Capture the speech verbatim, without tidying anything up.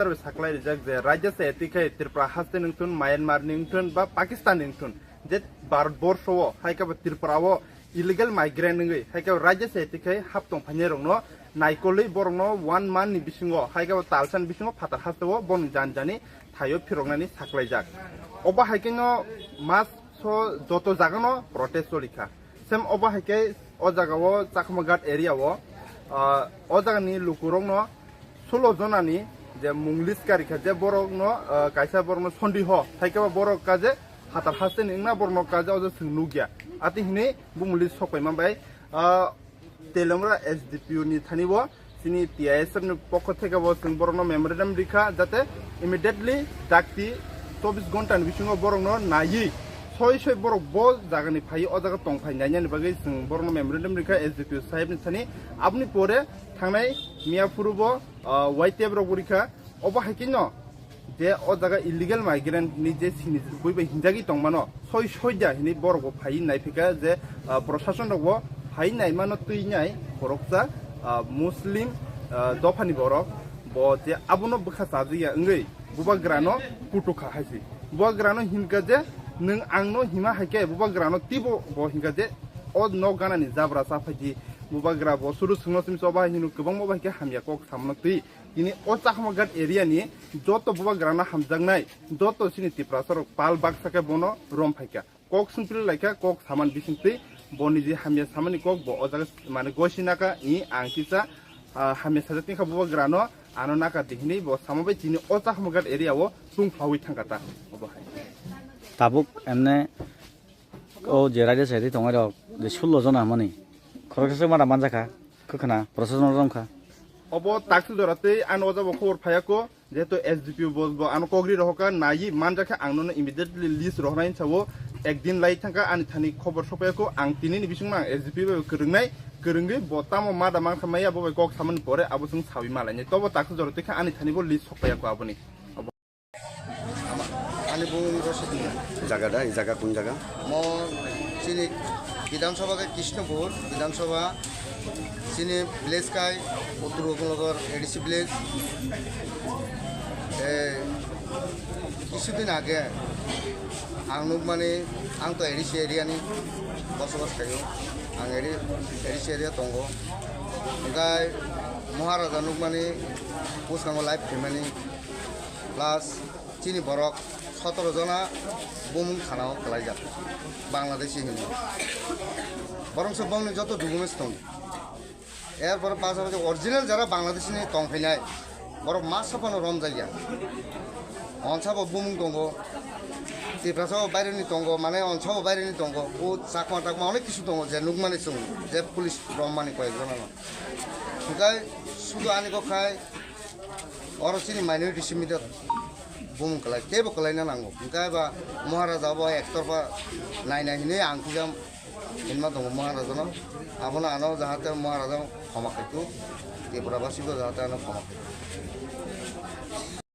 Saklai rijak je rajya se etikhai Tripura haste nungthun, Myanmar ni wngthun ba Pakistan ni wngthun, je Bharat borsho o hai khe bo Tripura o illegal migrant wngwi hai khe bo rajya se etikhai hap tong phainai rokno naikolwi borokno one month ni bisingo hai khe bo talsa ni bisingo phatar haste o boni jan jani thaio phiroknani saklaijak. Obo hai khe no mas so joto jagano protest choli kha. Sem obo hai khe o jaga o Chakma Ghat area o, ah, o jaga ni lukurok no sulo jona ni je munglis kari kha je borok no, ah, kaisa borok no sondi ho hai khe borok ka je hatar haste ni wngna borok no ka je o je chwng nukya. Ati hini bumuli sok pai man bai, ah, Telamra S D P O ni thani bo chini T I S F ni pokho theke bo chwng borokno memorandum rikha, jate immediately dakti chobbish ghonta ni bisingo borokno naiwi soi soi borok bo jagani phai o jaga tong phai nainani bagwi chwng borokno memorandum rikha S D P O sahib ni thani. Aboni pore thangnai miya phuru bo, ah, Y T F rok bo rikha. Obo hai khe no je o jaga illegal migrant ni je sini bui bai hinjagwi tongmano soi soida hinwi borok bo phai nai phika je, ah, proshashan rok bo phai nai mano twi nai khoroksa, ah, Muslim, ah, dophani borok bo je abono bwkha chajakya wngwi bubagrano kutukha hai se. Bubagrano hinkha je nwng angno hima hai khe bubagrano tibo bo hinkha je o nok ganani jabra cha phai di. Bubagra bo suru swngno simi choba hai hino kwbangma bai khe hamya kok samano twi. Tini o Chakma Ghat area ni joto bubagrano hamjaknai, joto chini Tiprasa rok pal baksa khe bono rom phaikha. Kok sungpili laikha, kok saman bisingtwi boni je hamya samani kok bo o jaga mane gosi naka ni ang kisa, ah, hamya sajak tingkha bubagrano ano naka di hinwi bo sama bai tini o Chakma Ghat area o tungphlawi thangkha ta obo hai. Tabuk emne O je raida se ri tongo rok je sullo jona hwnmani khoroksa se mada manjakha, kwkhwna process no romkha. Obo taksuk jora tei ani o jaga khobor phaiya ko, jehetu S D P O bo, bo ano kok ri rohorkha, naiwi manjakha ang nono immediately list rohornai hinsa o ekdin lai thangkha ani thani khobor sopaiya ko, ang tini ni bisingma ang S D P O bai kwrwngnai, kwrwngwi bo tamo mada mankha maya bo bai kok samani pore abo chwng sawi malainai, tobo taksuk jora tei kha ani thani bo list sopaiya ko aboni. Ani bung Rosit Miya. Jaga da, ei jaga kun jaga? Mo chini Bidhan Sabha ke Krishnapur, Bidhan Sabha chini village kai Uttor Gopalnagar A D C village. Eh, kisudin age ang nukmani, ang to A D C area ni bosobas khaio, ang A D C area tongo. Hingkai Maharaja nukmani bwskango live khaimani. Plus chini borok sotoro jona bumung thanao kwlaijak, Bangladeshi hinwi. Borok se bongni joto documents tongo. Erpore pasapasi original jara Bangladeshi ni tongphainai, borok masa phano romjakya. Onsa bo bumung tongo, Tiprasa bo baireni tongo, mane onsa bo baireni tongo, o Chakma Takma onek kisu tongo, je nukmani chwng, je police rommani koyek jonano. Hingkai sudu ani kok khai, Oro chini minority simi de bumung kwlai, teibo kwlaina nango. Hingkhe ba Maharaja bo ektorpha naina hinwi ang kisa hinma tongo Maharajano. Abono ano jahate Maharaja khoma khaithu, Tripura basibo jahate ano khoma khaithu.